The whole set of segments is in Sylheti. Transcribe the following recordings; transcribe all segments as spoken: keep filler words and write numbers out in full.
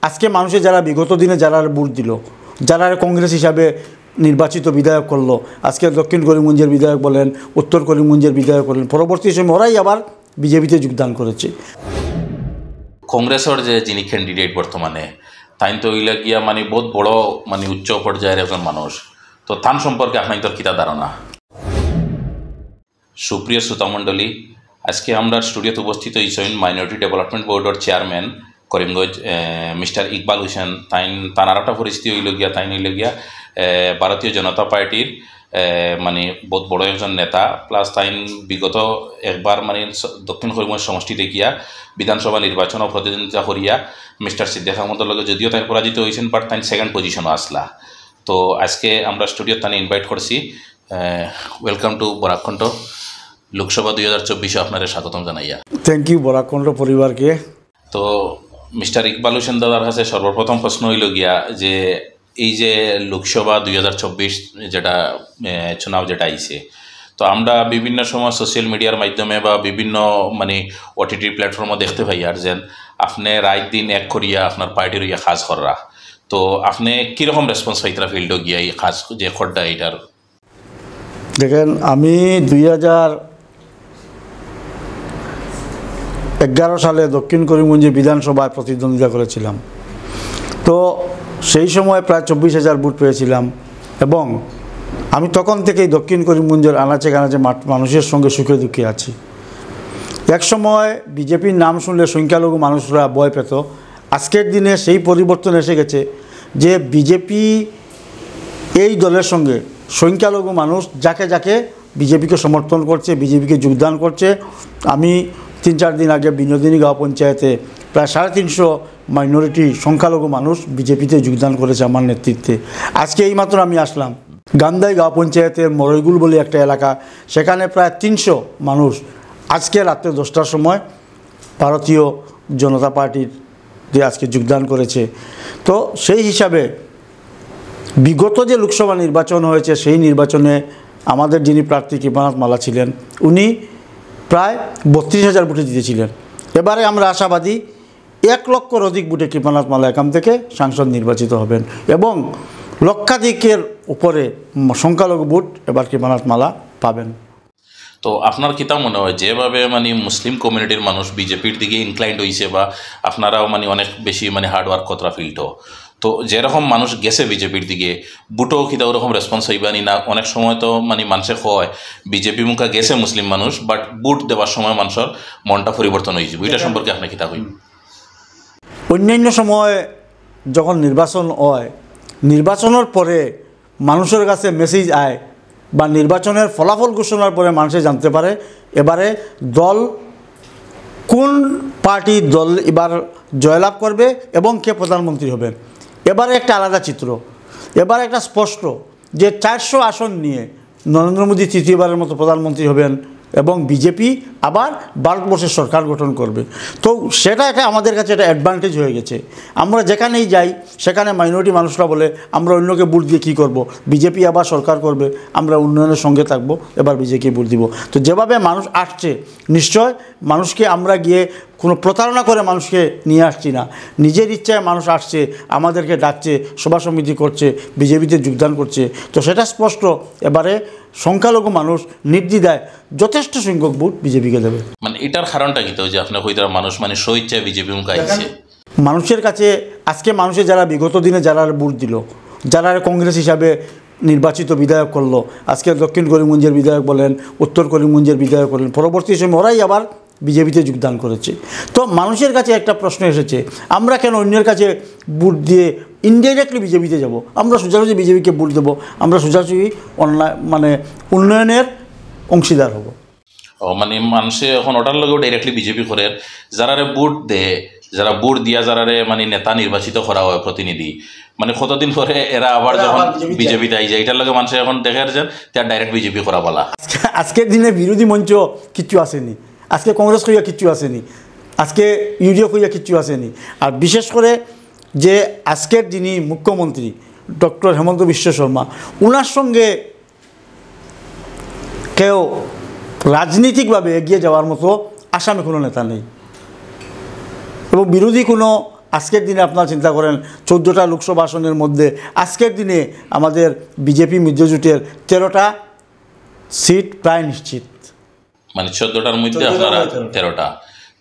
আজকে মানুষে যারা বিগত দিনে যারা ভোট দিল, যারা কংগ্রেস হিসাবে নির্বাচিত বিধায়ক করলো, আজকে দক্ষিণ করিমগঞ্জের বিধায়ক বলেন, উত্তর করিমগঞ্জের বিধায়ক বলেন, পরবর্তী সময় ওরাই আবার বিজেপিতে যোগদান করেছে। কংগ্রেসর যে যিনি ক্যান্ডিডেট বর্তমানে, তাইন তো অইলা গিয়া মানে বহুত বড় মানে উচ্চ পর্যায়ের একজন মানুষ। তো তান সম্পর্কে আপনার তোর কিতা ধারণা? সুপ্রিয় শ্রোতামণ্ডলী, আজকে আমরা স্টুডিওতে উপস্থিত হয়েছেন মাইনরিটি ডেভেলপমেন্ট বোর্ডের চেয়ারম্যান করিমগঞ্জ মিস্টার ইকবাল হোসেন। তাইন তান আর একটা পরিস্থিতি হইল গিয়া, তাইন হইল গিয়া এ, ভারতীয় জনতা পার্টির এ, মানে বহুত বড় একজন নেতা, প্লাস তাইন বিগত একবার মানে স- দক্ষিণ করিমগঞ্জ সমষ্টিতে গিয়া বিধানসভা নির্বাচনও প্রতিদ্বন্দ্বিতা করিয়া মিস্টার সিদ্দিক আহমদর লগে যদিও তাইন পরাজিত হয়েছেন, বাট তাইন সেকেন্ড পজিশনও আসলা। তো আজকে আমরা স্টুডিওত তানে ইনভাইট করছি। ওয়েলকাম টু বরাক কণ্ঠ। লোকসভা দুই হাজার চব্বিশে আপনারে স্বাগতম জানাইয়া। থ্যাংক ইউ বরাক কণ্ঠ পরিবারকে। তো মিস্টার ইকবাল হোসেন দাদার কাছে সর্বপ্রথম প্রশ্ন হইল গিয়া যে এই যে লোকসভা দুই হাজার চব্বিশ যেটা এ, চুনাও যেটা আইছে, তো আমরা বিভিন্ন সময় সোশ্যাল মিডিয়ার মাধ্যমে বা বিভিন্ন মানে ওটিটি প্ল্যাটফর্মও দেখতে পাই আর যেন আপনি রাত দিন এক করিয়া আপনার পার্টির হইয়া কাজ কররা। তো আপনি কিরকম রেসপন্স পাইতরা ফিল্ডও গিয়া এই কাজ যে খড্ডা এটার? দেখেন, আমি দুই হাজার এগারো সালে দক্ষিণ করিমগঞ্জে বিধানসভায় প্রতিদ্বন্দ্বিতা করেছিলাম। তো সেই সময় প্রায় চব্বিশ হাজার ভোট পেয়েছিলাম এবং আমি তখন থেকেই দক্ষিণ করিমগঞ্জের আনাচে কানাচে মাঠ- মানুষের সঙ্গে সুখে দুঃখে আছি। এক সময় বিজেপির নাম শুনলে সংখ্যালঘু মানুষরা ভয় পেত। আজকের দিনে সেই পরিবর্তন এসে গেছে যে বিজেপি এই দলের সঙ্গে সংখ্যালঘু মানুষ যাকে যাকে বিজেপিকে সমর্থন করছে, বিজেপিকে যোগদান করছে। আমি তিন চার দিন আগে বিনোদিনী গাঁও পঞ্চায়েতে প্রায় সাড়ে তিনশো মাইনরিটি সংখ্যালঘু মানুষ বিজেপিতে যোগদান করেছে আমার নেতৃত্বে। আজকে এইমাত্র আমি আসলাম গান্দাই গাঁও পঞ্চায়েতের মরইগুল বলে একটা এলাকা, সেখানে প্রায় তিনশো মানুষ আজকে রাত্রে দশটার সময় ভারতীয় জনতা পার্টির যে আজকে যোগদান করেছে। তো সেই হিসাবে বিগত যে লোকসভা নির্বাচন হয়েছে সেই নির্বাচনে আমাদের যিনি প্রার্থী কৃপানাথ মালা ছিলেন, উনি প্রায় বত্রিশ হাজার ভোটে জিতেছিলেন। এবারে আমরা আশাবাদী এক লক্ষর অধিক ভোটে কৃপানাথ মালা এখান থেকে সাংসদ নির্বাচিত হবেন এবং লক্ষাধিকের উপরে সংখ্যালঘু ভোট এবার কৃপানাথ মালা পাবেন। তো আপনার কিতা মনে হয় যেভাবে মানে মুসলিম কমিউনিটির মানুষ বিজেপির দিকে ইনক্লাইন্ড হইছে বা আপনারাও মানে অনেক বেশি মানে হার্ড ওয়ার্ক কররা ফিল্ডও, তো যেরকম মানুষ গেছে বিজেপির দিকে ভোটও কিতা ওরকম রেসপন্স হইবা নি না? অনেক সময় তো মানে মানুষে কয় বিজেপি মুখা গেছে মুসলিম মানুষ, বাট ভোট দেওয়ার সময় মানুষের মনটা পরিবর্তন হয়ে যাবে, এটা সম্পর্কে আপনি কিতা কইন? অন্যান্য সময় যখন নির্বাচন হয়, নির্বাচনের পরে মানুষের কাছে মেসেজ আয় বা নির্বাচনের ফলাফল ঘোষণার পরে মানুষে জানতে পারে এবারে দল কোন পার্টি দল এবার জয়লাভ করবে এবং কে প্রধানমন্ত্রী হবেন। এবারে একটা আলাদা চিত্র, এবার একটা স্পষ্ট যে চারশো আসন নিয়ে নরেন্দ্র মোদী তৃতীয়বারের মতো প্রধানমন্ত্রী হবেন এবং বিজেপি আবার ভারতবর্ষের সরকার গঠন করবে। তো সেটা একটা আমাদের কাছে একটা অ্যাডভান্টেজ হয়ে গেছে। আমরা যেখানেই যাই সেখানে মাইনরিটি মানুষরা বলে, "আমরা অন্যকে ভোট দিয়ে কী করব? বিজেপি আবার সরকার করবে, আমরা উন্নয়নের সঙ্গে থাকবো, এবার বিজেপি ভোট দিব।" তো যেভাবে মানুষ আসছে, নিশ্চয় মানুষকে আমরা গিয়ে কোনো প্রতারণা করে মানুষকে নিয়ে আসছি না, নিজের ইচ্ছায় মানুষ আসছে, আমাদেরকে ডাকছে, সভা সমিতি করছে, বিজেপিতে যোগদান করছে। তো সেটা স্পষ্ট, এবারে সংখ্যালঘু মানুষ নির্দ্বিধায় যথেষ্ট সংখ্যক ভোট বিজেপিকে দেবে। মানে এটার কারণটা কি তো যে আপনি কইতারা মানুষ মানে স্বইচ্ছায় বিজেপি মুখা আইছে? মানুষের কাছে আজকে মানুষে যারা বিগত দিনে যারা ভোট দিল, যারা কংগ্রেস হিসাবে নির্বাচিত বিধায়ক করলো, আজকে দক্ষিণ করিমগঞ্জের বিধায়ক বলেন, উত্তর করিমগঞ্জের বিধায়ক বলেন, পরবর্তী সময় ওরাই আবার বিজেপিতে যোগদান করেছে। তো মানুষের কাছে একটা প্রশ্ন এসেছে, আমরা কেন অন্যের কাছে ভোট দিয়ে ইনডাইরেক্টলি বিজেপিতে যাব? আমরা সোজাসুজি বিজেপিকে ভোট দেবো, আমরা সোজাসুজি অনলাইন মানে উন্নয়নের অংশীদার হব। ও মানে মানুষে এখন ওটার লগেও ডাইরেক্টলি বিজেপি করে, যারারে ভোট দে, যারা ভোট দিয়া যারারে মানে নেতা নির্বাচিত করা হয় প্রতিনিধি, মানে কতদিন পরে এরা আবার এরা যখন আবার বিজেপিতে বিজেপিতে আই যায়, এটার লগে মানুষে এখন দেখে যে তার ডাইরেক্ট বিজেপি করা বলা। আজকে- আজকের দিনে বিরোধী মঞ্চ কিচ্ছু আসেনি, আজকে কংগ্রেস কইয়া কিচ্ছু আসেনি, আজকে ইউডিএফ কইয়া কিচ্ছু আসেনি। আর বিশেষ করে যে আজকের যিনি মুখ্যমন্ত্রী ডক্টর হিমন্ত বিশ্ব শর্মা, ওনার সঙ্গে কেউ রাজনৈতিকভাবে এগিয়ে যাওয়ার মতো আসামে কোনো নেতা নেই এবং বিরোধী কোনো আজকের দিনে আপনারা চিন্তা করেন, চোদ্দোটা লোকসভা আসনের মধ্যে আজকের দিনে আমাদের বিজেপি মিত্রজোটের তেরোটা সিট প্রায় নিশ্চিত। মানে চোদ্দটার মধ্যে আপনারা তেরোটা।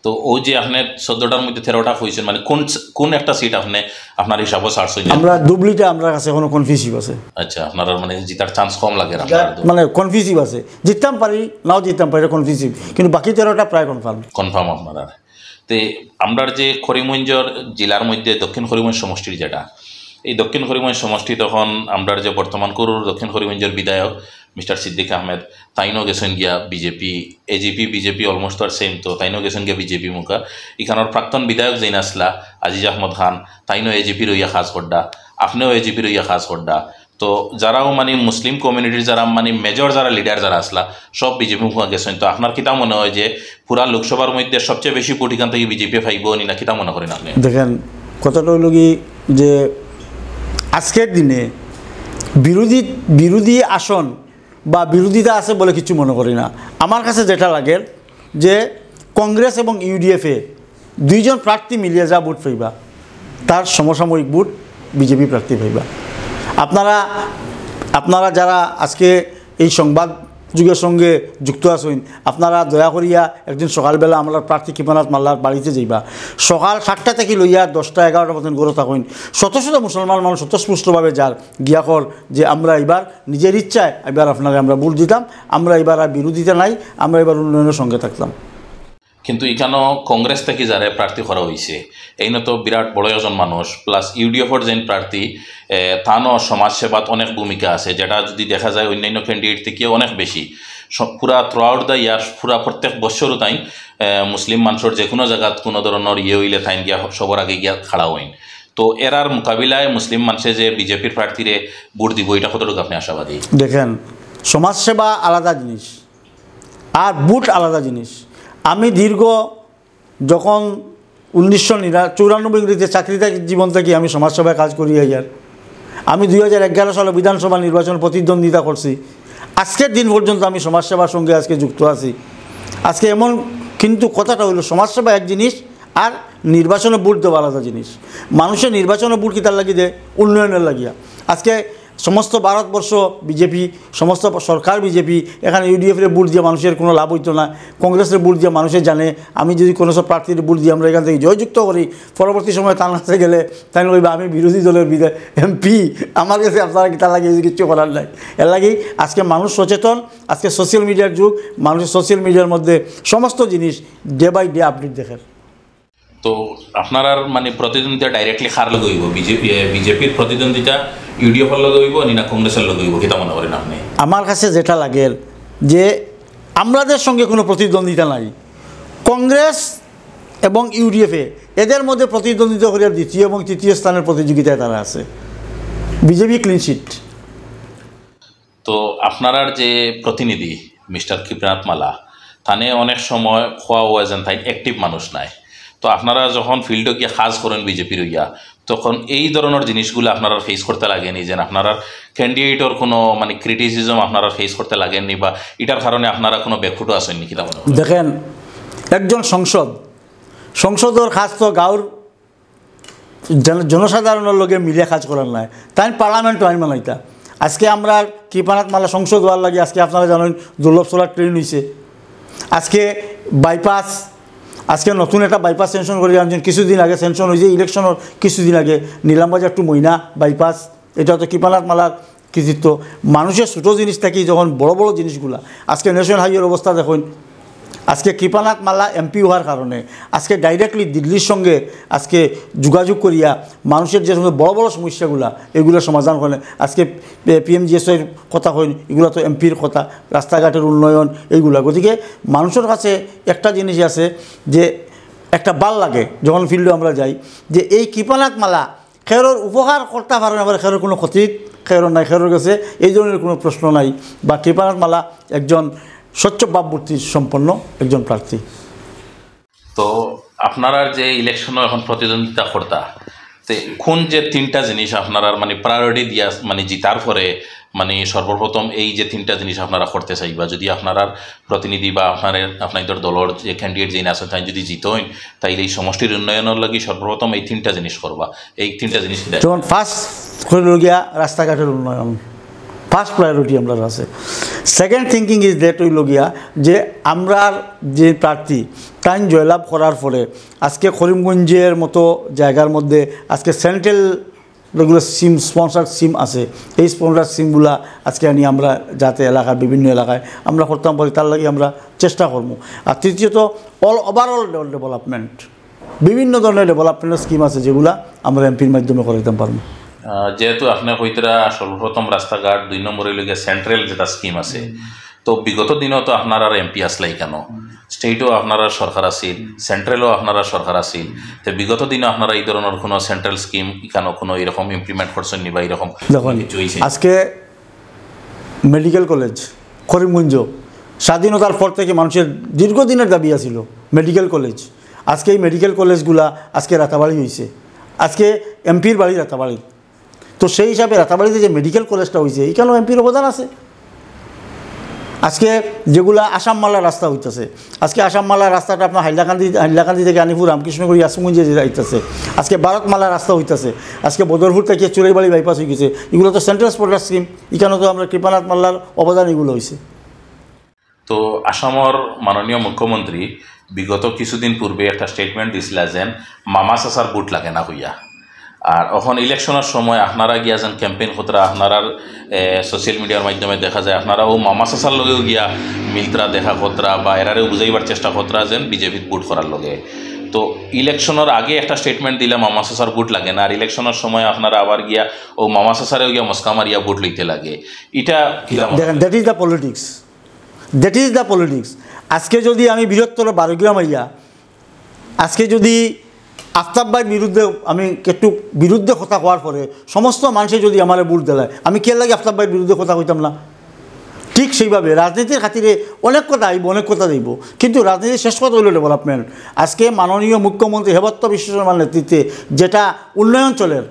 তো ওই যে আপনি চোদ্দটার মধ্যে তেরোটা হয়েছেন, মানে কোন কোন একটা সিট আপনি আপনার হিসাবও ছাড়ছেন? আমরা দুবলিটা আমরা কাছে এখনো কনফিউজিভ আছে। আচ্ছা, আপনারা মানে জিতার চান্স কম লাগে আপনার? মানে কনফিউজিভ আছে, জিততাম পারি, নাও জিততাম পারি, এটা কনফিউজিভ, কিন্তু বাকি তেরোটা প্রায় কনফার্ম। কনফার্ম আপনারা। তে আমরার যে করিমগঞ্জর জেলার মধ্যে দক্ষিণ করিমগঞ্জ সমষ্টির যেটা, এই দক্ষিণ করিমগঞ্জ সমষ্টি তখন আমরার যে বর্তমান করুর দক্ষিণ করিমগঞ্জর বিধায়ক মিস্টার সিদ্দিক আহমেদ, তাইনও গেছেন গিয়া বিজেপি, এজিপি বিজেপি অলমোস্ট আর সেম, তো তাইনও গেছেন গিয়া বিজেপি মুখা। ইখানোর প্রাক্তন বিধায়ক যেইন আসলা আজিজ আহমদ খান, তাইনও এজিপি রইয়া কাজ করডা, আপনিও এজিপি রইয়া কাজ করডা। তো যারাও মানে মুসলিম কমিউনিটির যারা মানে মেজর যারা লিডার যারা আসলা, সব বিজেপি মুখা গেছেন। তো আপনার কিতা মনে হয় যে পুরা লোকসভার মধ্যে সবচেয়ে বেশি ভোট এখান থেকে বিজেপি পাইব নি, না কিতা মনে করেন আপনি? দেখেন, কথাটা হইল কি যে আজকের দিনে বিরোধী বিরোধী আসন বা বিরোধিতা আছে বলে কিছু মনে করি না। আমার কাছে যেটা লাগে যে কংগ্রেস এবং ইউডিএফে দুইজন প্রার্থী মিলিয়ে যা ভোট পাইবা, তার সমসাময়িক ভোট বিজেপি প্রার্থী পাইবা। আপনারা আপনারা যারা আজকে এই সংবাদ যুগের সঙ্গে যুক্ত আছেন, আপনারা দয়া করিয়া একদিন সকালবেলা আমরা প্রার্থী কৃপানাথ মাল্লার বাড়িতে যাইবা। সকাল সাতটা থেকে লইয়া দশটা এগারোটা পর্যন্ত ঘরে থাকইন। শত শত মুসলমান মানুষ স্বতঃস্ফূর্তভাবে যার গিয়া কর যে আমরা এবার নিজের ইচ্ছায় এবার আপনারে আমরা ভোট দিতাম, আমরা এবার আর বিরোধিতা নাই, আমরা এবার উন্নয়নের সঙ্গে থাকতাম। কিন্তু ইখানো কংগ্রেস থেকে যারে প্রার্থী করা হয়েছে, এইন তো বিরাট বড় একজন মানুষ, প্লাস ইউডিএফর যেন প্রার্থী, এ, তানও সমাজসেবাত অনেক ভূমিকা আছে, যেটা যদি দেখা যায় অন্যান্য ক্যান্ডিডেট থেকে অনেক বেশি। স-, পুরা থ্রু আউট দ্য ইয়ার, পুরা প্রত্যেক বছরও তাই, এ, মুসলিম মানুষের যে কোনো জায়গাত কোনো ধরনের ইয়ে হইলে তাইন গিয়া সবার আগে গিয়া খাড়া হইন। তো এরার মোকাবিলায় মুসলিম মানুষে যে বিজেপির প্রার্থীরে ভোট দিব, এটা কতটুকু আপনি আশাবাদী? দেখেন, সমাজসেবা আলাদা জিনিস, আর ভোট আলাদা জিনিস। আমি দীর্ঘ যখন উনিশশো নিরা চৌরানব্বই ইংরেজিতে চাকরিটা জীবন থেকে আমি সমাজসেবায় কাজ করি আইয়ার। আমি দুই হাজার এগারো সালে বিধানসভা নির্বাচন প্রতিদ্বন্দ্বিতা করছি। আজকের দিন পর্যন্ত আমি সমাজসেবার সঙ্গে আজকে যুক্ত আছি। আজকে এমন, কিন্তু কথাটা হইল সমাজসেবা এক জিনিস, আর নির্বাচনে ভোট দেওয়া আলাদা জিনিস। মানুষের নির্বাচনে ভোট কিতার লাগি দে? উন্নয়নের লাগিয়া। আজকে সমস্ত ভারতবর্ষ বিজেপি, সমস্ত সরকার বিজেপি, এখানে ইউডিএফরে ভোট দিয়ে মানুষের কোনো লাভ হইতো না। কংগ্রেসের ভোট দিয়ে মানুষের জানে, আমি যদি কোনো সব প্রার্থীর ভোট দিয়ে আমরা এখান থেকে জয়যুক্ত করি, পরবর্তী সময় তার কাছে গেলে তাই কইবা আমি বিরোধী দলের বিধায়ক, এমপি, আমার কাছে আপনারা কিতার লাগি কিছু করার নাই। এর লাগি আজকে মানুষ সচেতন, আজকে সোশ্যাল মিডিয়ার যুগ, মানুষের সোশ্যাল মিডিয়ার মধ্যে সমস্ত জিনিস ডে বাই ডে আপডেট দেখেন। তো আপনারার মানে প্রতিদ্বন্দ্বিতা ডাইরেক্টলি কার লগে হইব? বিজেপি, বিজেপির প্রতিদ্বন্দ্বিতা ইউডিএফর লগে হইব নি না কংগ্রেসের লগে হইব, কিতা মনে করেন আপনি? আমার কাছে যেটা লাগে যে আমরাদের সঙ্গে কোনো প্রতিদ্বন্দ্বিতা নাই। কংগ্রেস এবং ইউডিএফে এদের মধ্যে প্রতিদ্বন্দ্বিতা করে দ্বিতীয় এবং তৃতীয় স্থানের প্রতিযোগিতায় তারা আছে। BJP clean chit. তো আপনারার যে প্রতিনিধি মিস্টার কৃপানাথ মাল্লা, তানে অনেক সময় খোয়া হওয়া যেন তাই অ্যাক্টিভ মানুষ নাই। তো আপনারা যখন ফিল্ডে গিয়ে কাজ করেন বিজেপির হইয়া, তখন এই ধরনের জিনিসগুলো আপনারা ফেস করতে লাগেনি, যেন আপনারা ক্যান্ডিডেটর কোনো মানে ক্রিটিসিজম আপনারা ফেস করতে লাগেনি, বা এটার কারণে আপনারা কোনো ব্যাকফুটও আসেননি, কিতা মনে করেন? দেখেন, একজন সংসদ, সংসদর কাজ তো গাঁওর জন-, জনসাধারণের লগে মিলিয়া কাজ করার নাই, তাই পার্লামেন্ট আইন বানাইতা। আজকে আমরা কৃপানাথ মাল্লা সংসদ হওয়ার লাগি আজকে আপনারা জানেন দুর্লভছড়া ট্রেন হইছে, আজকে বাইপাস, আজকে নতুন একটা বাইপাস স্যাংশন করে আনছেন, কিছুদিন আগে স্যাংশন হয়েছে ইলেকশনের কিছুদিন আগে, নিলামবাজার টু ময়না বাইপাস, এটা তো কৃপানাথ মাল্লার কৃতিত্ব। মানুষের ছোটো জিনিস থাকি যখন বড় বড় জিনিসগুলা, আজকে ন্যাশনাল হাইওয়ের অবস্থা দেখুন, আজকে কৃপানাথ মাল্লা এমপি হওয়ার কারণে আজকে ডাইরেক্টলি দিল্লির সঙ্গে আজকে যোগাযোগ করিয়া মানুষের যে সমস্ত বড় বড় সমস্যাগুলা, এগুলো সমাধান করেন। আজকে পিএমজিএসওয়াইর কথা কইন, এগুলো তো এমপির কথা, রাস্তাঘাটের উন্নয়ন এইগুলা। গতিকে মানুষের কাছে একটা জিনিস আছে যে একটা ভালা লাগে যখন ফিল্ডে আমরা যাই, যে এই কৃপানাথ মাল্লা খেরোর উপকার করতে পারেন, আবার খেরোর কোনো ক্ষতি খেরোর নাই, খেরোর গেছে এই ধরনের কোনো প্রশ্ন নাই। বা কৃপানাথ মাল্লা একজন স্বচ্ছ ভাবমূর্তি সম্পন্ন একজন প্রার্থী। তো আপনারা যে ইলেকশনও এখন প্রতিদ্বন্দ্বিতা করতা, তে কোন যে তিনটা জিনিস আপনারার মানে প্রায়োরিটি দিয়া মানে জিতার পরে মানে সর্বপ্রথম এই যে তিনটা জিনিস আপনারা করতে চাইবা, যদি আপনারার প্রতিনিধি বা আপনার আপনাদের দলর যে ক্যান্ডিডেট যিনি আছেন তাই যদি জিতইন, তাইলে এই সমষ্টির উন্নয়নের লাগি সর্বপ্রথম এই তিনটা জিনিস করবা, এই তিনটা জিনিস কিতা? যেমন ফার্স্ট হইল গিয়া রাস্তাঘাটের উন্নয়ন, ফার্স্ট প্রায়োরিটি আমরার আছে। সেকেন্ড থিঙ্কিং ইজ দ্যাট হইল গিয়া যে আমরার যে প্রার্থী তাইন জয়লাভ করার পরে আজকে করিমগঞ্জের মতো জায়গার মধ্যে আজকে সেন্ট্রাল যেগুলো সিম, স্পন্সার্ড সিম আছে, এই স্পন্সার্ড সিমগুলা আজকে আনি আমরা যাতে এলাকার বিভিন্ন এলাকায় আমরা করতাম পারি, তার লাগি আমরা চেষ্টা করমু। আর তৃতীয়ত, অল ওভারঅল ডেভেলপমেন্ট, বিভিন্ন ধরনের ডেভেলপমেন্টের স্কিম আছে যেগুলা আমরা এমপির মাধ্যমে করাইতাম পারমু। আহ, যেহেতু আপনি কইতরা সর্বপ্রথম রাস্তাঘাট, দুই নম্বর হইল গিয়া সেন্ট্রাল যেটা স্কিম আছে, তো বিগত দিনও তো আপনারার এমপি আসলাই কেন, স্টেটও আপনারার সরকার আছিল, সেন্ট্রালও আপনারার সরকার আছিল, তো বিগত দিনে আপনারা এই ধরনের কোনো সেন্ট্রাল স্কিম কেন কোনো এরকম ইমপ্লিমেন্ট করছেন নি বা এরকম দেখুন, কিছু হয়েছে? আজকে মেডিকেল কলেজ করিমগঞ্জ স্বাধীনতার পর থেকে মানুষের দীর্ঘদিনের দাবি আছিল মেডিকেল কলেজ। আজকে এই মেডিকেল কলেজগুলা আজকে রাতাবাড়ি হয়েছে, আজকে এমপির বাড়ি রাতাবাড়ি। তো সেই হিসাবে রাতাবাড়িতে যে মেডিকেল কলেজটা হয়েছে, এখানেও এমপির অবদান আছে। আজকে যেগুলা আসাম মালার রাস্তা হইতেছে, আজকে আসাম মালার রাস্তাটা আপনার হাইলাকান্দি, হাইলাকান্দি থেকে আনিপুর রামকৃষ্ণগড়ি, ইয়াসুগঞ্জে যে যাইতেছে, আজকে ভারত মালার রাস্তা হইতেছে, আজকে বদরপুর থেকে চুরাইবাড়ি বাইপাস হয়ে গেছে, এগুলো তো সেন্ট্রাল স্পন্সার্ড স্কিম। এখানে তো আমরা কৃপানাথ মাল্লার অবদান এগুলো হয়েছে। তো আসামর মাননীয় মুখ্যমন্ত্রী বিগত কিছুদিন পূর্বে একটা স্টেটমেন্ট দিছিলা যেন মামা চাচার ভোট লাগে না কইয়া। আর এখন ইলেকশনের সময় আপনারা গিয়া যেন ক্যাম্পেইন করতরা, আপনারার সোশ্যাল মিডিয়ার মাধ্যমে দেখা যায় আপনারা ও মামা চাচার লগেও গিয়া মিলতরা, দেখা করতরা বা এরারেও বুঝাইবার চেষ্টা করতরা যেন বিজেপির ভোট করার লগে। তো ইলেকশনের আগে একটা স্টেটমেন্ট দিলা মামা চাচার ভোট লাগে না, আর ইলেকশনের সময় আপনারা আবার গিয়া ও মামা চাচারেও গিয়া মস্কা মারিয়া ভোট লইতে লাগে। এটা কিতা মনে দেখেন, that is the politics, that is the politics. আজকে যদি আমি বৃহত্তর বারোগ্রাম আইয়া আজকে যদি আফতাব ভাইর বিরুদ্ধে আমি একটু বিরুদ্ধে কথা কওয়ার পরে সমস্ত মানুষে যদি আমারে ভোট দিলায়, আমি কে লাগে আফতাব ভাইর বিরুদ্ধে কথা কইতাম না? ঠিক সেইভাবে রাজনীতির খাতিরে অনেক কথা আইব, অনেক কথা যাইব, কিন্তু রাজনীতির শেষ কথা হইল ডেভেলপমেন্ট। আজকে মাননীয় মুখ্যমন্ত্রী হেমন্ত বিশ্ব শর্মার নেতৃত্বে যেটা উন্নয়ন চলের,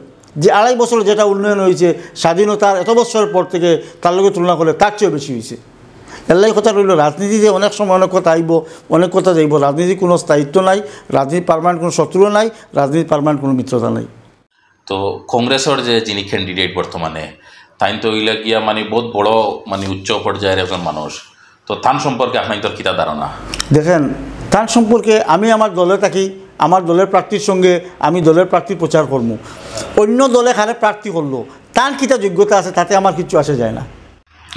যে আড়াই বছর যেটা উন্নয়ন হয়েছে স্বাধীনতার এত বছর পর থেকে, তার লগে তুলনা করলে তার চেয়েও বেশি হয়েছে। এর লাগি কথা রইল, রাজনীতিতে অনেক সময় অনেক কথা আইব, অনেক কথা যাইব। রাজনীতির কোনো স্থায়িত্ব নাই, রাজনীতি পার্মানেন্ট কোনো শত্রুও নাই, রাজনীতি পার্মানেন্ট কোনো মিত্রতা নাই। তো কংগ্রেসর যে যিনি ক্যান্ডিডেট বর্তমানে, তাইন তো ইলা গিয়া মানে বহুত বড় মানে উচ্চ পর্যায়ের একজন মানুষ, তো তান সম্পর্কে আপনার তোর কিতা ধারণা? দেখেন, তান সম্পর্কে আমি আমার দলে থাকি, আমার দলের প্রার্থীর সঙ্গে আমি দলের প্রার্থী প্রচার করমু। অন্য দলে খারে প্রার্থী করলো, তার কিতা যোগ্যতা আছে তাতে আমার কিচ্ছু আসে যায় না।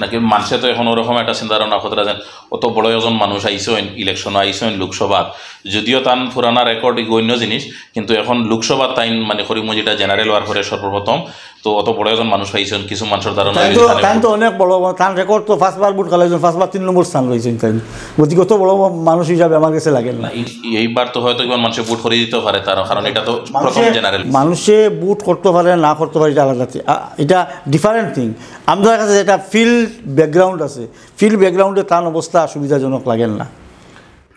নাকি মানুষে তো এখন ওরকম একটা চিন্তা ধারণা করতরা যেন অত বড় একজন মানুষ আইসইন, ইলেকশন আইসইন লোকসভাত, যদিও তান পুরানা রেকর্ড অন্য জিনিস, কিন্তু এখন লোকসভাত তাইন মানে করিমগঞ্জ যেটা জেনারেল হওয়ার পরে সর্বপ্রথম, তো অত বড় একজন মানুষ পাইছেন, কিছু মানুষের ধারণা তাই হইল তো তাইন তাই তো অনেক বড়, তার রেকর্ড তো পাঁচবার ভোট খালাইছেন, পাঁচবার তিন নম্বর স্থান রয়েছেন তাই। গতিকে অত বড় মানুষ হিসাবে আমার কাছে লাগে না। এই- এইবার তো হয়তো কিমান মানুষে ভোট করে দিতে পারে তার, কারণ এটা তো প্রথম মানুষে- জেনারেল। মানুষে ভোট করতে পারে না করতে পারে, এটা আলাদা থি-, আ, এটা ডিফারেন্ট থিং। আমার কাছে যেটা ফিল্ড ব্যাকগ্রাউন্ড আছে, ফিল্ড ব্যাকগ্রাউন্ডে তার অবস্থা সুবিধাজনক লাগে না।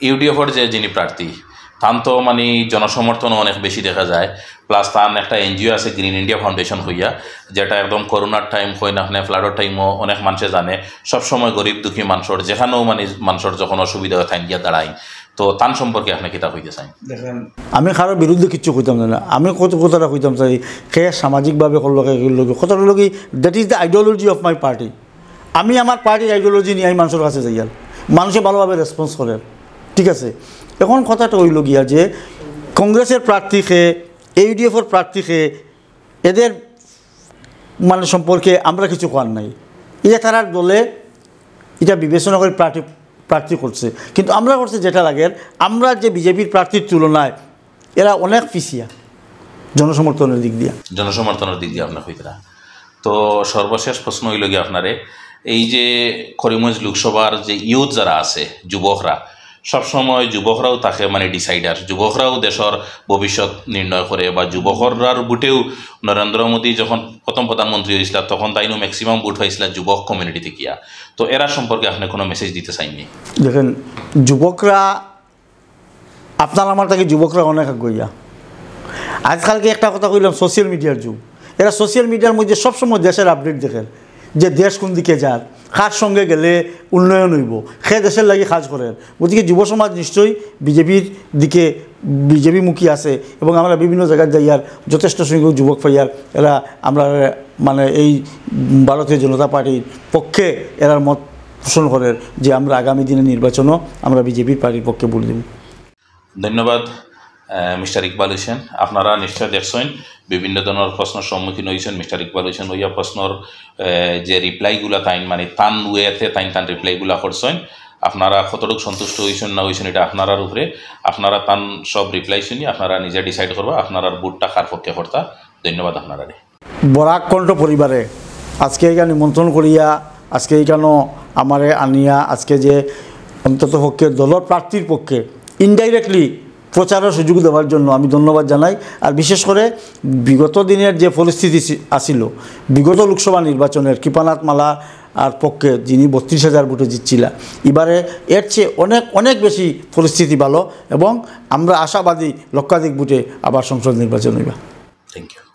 ইউডিএফর যে যিনি প্রার্থী, তান তো মানে জনসমর্থনও অনেক বেশি দেখা যায়, প্লাস তান একটা এনজিও আছে গ্রিন ইন্ডিয়া ফাউন্ডেশন হইয়া, যেটা একদম করোনার টাইম হয় না, মানে ফ্লাডর টাইমও অনেক মানুষে জানে, সবসময় গরিব দুঃখী মানুষের যেখানেও মানে মানুষের যখন অসুবিধা হয় তাইন গিয়া দাঁড়ায়। তো তান সম্পর্কে আপনি কিতা কইতে চান? দেখেন, আমি কারো বিরুদ্ধে কিচ্ছু কইতাম না, আমি কত কথাটা কইতাম চাই, কে সামাজিকভাবে করলো, কে করলো কি, কথাটা হলো কি, that is the ideology of my party। আমি আমার পার্টির আইডিওলজি নিয়ে আমি মানুষের কাছে যাই, আর মানুষে ভালোভাবে রেসপন্স করে, ঠিক আছে। এখন কথাটা হইল গিয়া যে কংগ্রেসের প্রার্থীকে, ইউডিএফর প্রার্থীকে, এদের মানে সম্পর্কে আমরা কিছু কওয়ার নাই। এটা তারার দলে এটা বিবেচনা করে প্রার্থী প্রার্থী করছে, কিন্তু আমরা করছে যেটা লাগে, আমরা যে বিজেপির প্রার্থীর তুলনায় এরা অনেক পিছিয়া জনসমর্থনের দিক দিয়া। জনসমর্থনের দিক দিয়ে আপনার হইতরা। তো সর্বশেষ প্রশ্ন হইল গিয়া আপনারে, এই যে করিমগঞ্জ লোকসভার যে ইউথ যারা আছে, যুবকরা, সবসময় যুবকরাও থাকে মানে ডিসাইডার, যুবকরাও দেশের ভবিষ্যৎ নির্ণয় করে, বা যুবকরার ভোটেও নরেন্দ্র মোদী যখন প্রথম প্রধানমন্ত্রী হয়েছিল তখন তাইনও ম্যাক্সিমাম ভোট হয়েছিল যুবক কমিউনিটি থেকে। তো এরা সম্পর্কে আপনি কোনো মেসেজ দিতে চাইননি? দেখেন, যুবকরা, আপনার আমার থেকে যুবকরা অনেক আগুইয়া। আজকালকে একটা কথা কইলাম, সোশ্যাল মিডিয়ার যুগ। এরা সোশ্যাল মিডিয়ার মধ্যে সবসময় দেশের আপডেট দেখের, যে দেশ কোন দিকে যার, কার সঙ্গে গেলে উন্নয়ন অইবো, কে দেশের লাগি কাজ করের। গতিকে যুব সমাজ নিশ্চয়ই বিজেপির দিকে, বিজেপি মুখী আছে এবং আমরা বিভিন্ন জায়গায় যাইয়ার যথেষ্ট সংখ্যক যুবক পাইয়ার। এরা আমরা মানে এই ভারতীয় জনতা পার্টির পক্ষে এরার মত পোষণ করের যে আমরা আগামী দিনে নির্বাচনও আমরা বিজেপির পার্টির পক্ষে ভোট দেব। ধন্যবাদ। মিস্টার ইকবাল হোসেন, আপনারা নিশ্চয় দেখছেন, বিভিন্ন ধরনের প্রশ্নর সম্মুখীন হয়েছেন। মিস্টার ইকবাল হোসেন ওইয়া প্রশ্নর আহ, যে রিপ্লাইগুলা তাইন, মানে তান ওয়েতে তাইন তান রিপ্লাইগুলা করছেন। আপনারা কতটুকু সন্তুষ্ট হয়েছেন না হয়েছেন, এটা আপনারার উপরে। আপনারা তান সব রিপ্লাই শুনি আপনারা নিজে ডিসাইড করবা আপনারার ভোটটা কার পক্ষে করতা। ধন্যবাদ আপনারারে। বরাক কণ্ঠ পরিবারে আজকে এখানে নিমন্ত্রণ করিয়া, আজকে এখানে আমারে আনিয়া, আজকে যে অন্তত পক্ষে দলর প্রার্থীর পক্ষে ইনডাইরেক্টলি প্রচারের সুযোগ দেওয়ার জন্য আমি ধন্যবাদ জানাই। আর বিশেষ করে বিগত দিনের যে পরিস্থিতি ছি-, আছিল, বিগত লোকসভা নির্বাচনের কৃপানাথ মালা আর পক্ষে যিনি বত্রিশ হাজার ভোটে জিতছিলা, এবারে এর চেয়ে অনেক, অনেক বেশি পরিস্থিতি ভালো এবং আমরা আশাবাদী লক্ষাধিক ভোটে আবার সংসদ নির্বাচন হইবা। Thank you.